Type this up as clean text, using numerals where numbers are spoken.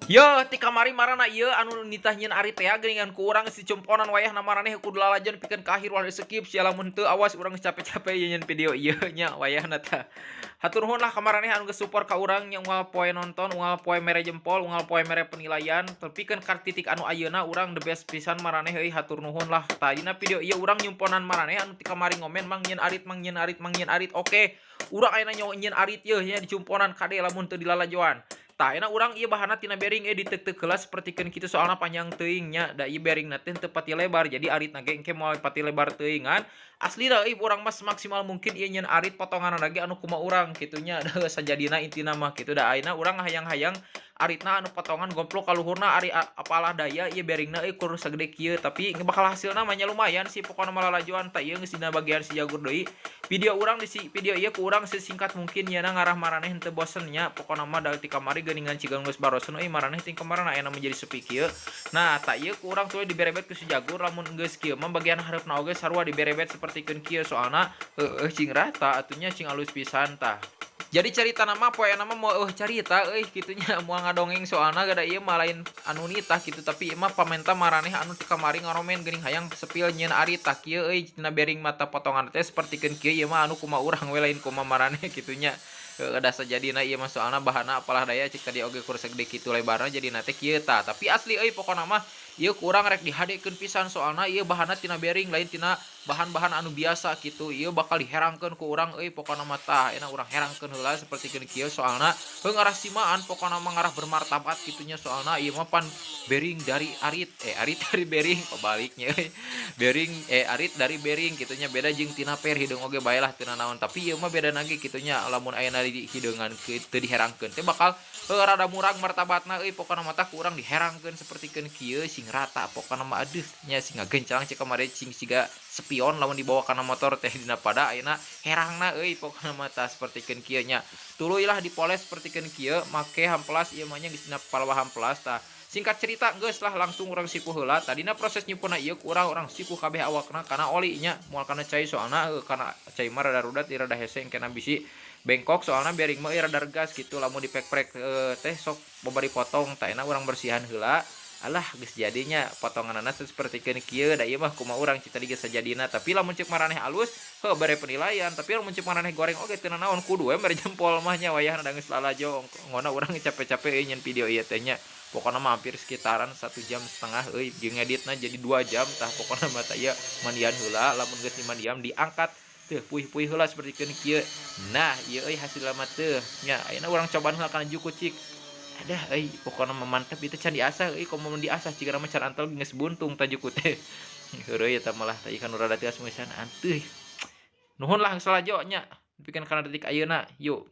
Yo, ti kamari marana ieu anu nitah nyieun arit teh geuningan ku urang geus dicumponan. Wayahna maraneh kudu lalajon pikeun ka akhir, ulah di skip sia. Lamun teu, awas, urang geus capek-capek nyieun video ieu nya wayahna tah. Hatur nuhun lah ka maraneh anu geus support ka urang nya, unggal poe nonton, unggal poe mere jempol, unggal poe mere penilaian tepikeun ka titik anu ayeuna. Urang the best pisan maraneh euy, hatur nuhun lah. Tah, dina video ieu urang nyumponan maraneh anu ti kamari ngomen, "Mang, nyieun arit, Mang, nyieun arit, Mang, nyieun arit." Oke, urang ayeuna nyieun arit yeuh nya, dicumponan. Kade lamun teu dilalajoan. Tah, ayeuna urang ieu bahanna tina bearing diteuk-teuk heula sapertikeun kitu, soalna panjang teuing nya. Da ieu bearingna teh teu pati lebar, jadi aritna ge engke moal pati lebar teuing. Ngan aslina euy, urang mah semaksimal mungkin ieu nyieun arit, potonganna ge anu kumaha urang kitu nya, sajadina intina mah kitu. Da ayeuna urang hayang-hayang aritna anu potongan gomplok ka luhurna. Ari apalah daya, ieu bearingna euy kur sagede kieu, tapi bakal hasilna mah nya lumayan sih pokona mah. Lalajoan tah, ieu geus dina bagian si jagur deui. Video urang di si video ieu ku urang sesingkat mungkin nya, ngarah maraneh henteu bosen nya pokona mah. Da ti kamari geuningan ciga geus barosen euy maraneh ting kamarana, ayeuna menjadi sepi kieu. Nah, tah, ieu ku urang tuluy diberebet ku si jagur. Lamun geus kieu mah, bagian hareupna oge sarua diberebet sapertikeun kieu, soalna heueuh cing rata atuh nya, cing alus pisan tah. Jadi carita nama poe nama mau carita euy kitu nya, moal ngadongeng, soalna da ieu mah lain anu nitah kitu, tapi ieu mah pamenta maraneh anu ti kamari ngaromen geuning hayang sepil nyieun arit. Tah, kieu euy tina bearing mata potongan teh sapertikeun kieu. Ieu mah anu kumaha urang we, lain kumaha maraneh kitu nya. Heueuh, da sajadina ieu mah, soalna bahanna apalah daya cik tadi oge kur sagede kitu lebarna, jadina teh kieu tah. Tapi asli euy, pokona mah ieu ku urang rek dihadekeun pisan, soalna ieu bahanna tina bearing, lain tina bahan-bahan anu biasa kitu. Ieu bakal diherangkeun ku urang euy pokona mah. Tah, ayeuna urang herangkeun heula sapertikeun kieu, soalna heuh ngarah simaan pokona mah, ngarah bermartabat kitu nya, soalna ieu mah pan bearing dari arit, arit dari bearing, pabaliknya euy, bearing arit dari bearing kitu nya. Beda jeung tina per hideung oge bae lah, tina naon, tapi ieu mah beda lagi kitu nya. Lamun ayeuna di hideungan teu diherangkeun teh bakal rada murag martabatna euy pokona mah. Tah, ku urang diherangkeun sapertikeun kieu sing rata pokona mah. Aduh nya, sing ngagencang cek kamari, cing siga spion lamun dibawa kana motor teh. Dina pada ayeuna herangna euy pokona mah. Tah, sapertikeun kieu nya, tuluy lah dipoles sapertikeun kieu make hamplas. Ieu mah nya geus dina palawah hamplas. Tah, singkat cerita geus lah, langsung urang sipuh heula. Tadina proses nyipuna ieu ku urang, urang sipuh kabeh awakna kana oli nya, moal kana cai, soalna kana cai mah rada rudat, rada hese engkena bisi bengkok, soalna bearing mah rada regas gitu, lamun dipek-prek teh sok babari potong. Tah, ayeuna urang bersihan heula. Alah, geus jadinya potonganana sapertikeun kieu. Da ieu mah kumaha urang cik tadi geus sajadina, tapi lamun ceuk maraneh alus, heuh, bere penilaian. Tapi lamun ceuk maraneh goreng oge teu nanaon, kudu we mere jempol mah nya wayahna, da geus lalajo ngona urang capek-capek euy nyieun video ieu teh nya. Pokona mah hampir sekitaran 1,5 jam euy, jeung ngeditna jadi 2 jam. Tah, pokona mah tah, ieu mandian heula. Lamun geus dimandian, diangkat teu puih-puih heula sapertikeun kieu. Nah, ieu euy hasilna mah teu nya. Ayeuna urang cobaan heula kana juku cik ada euy, pokona mah mantep. Itu can diasah euy, komo mun diasah cigana mah can antel, geus buntung ta juku teh. Heureuy eta malah tah, ikan rada tias meusan anteuh. Nuhun lah, geus lalajo nya pikeun kana detik ayeuna yuk.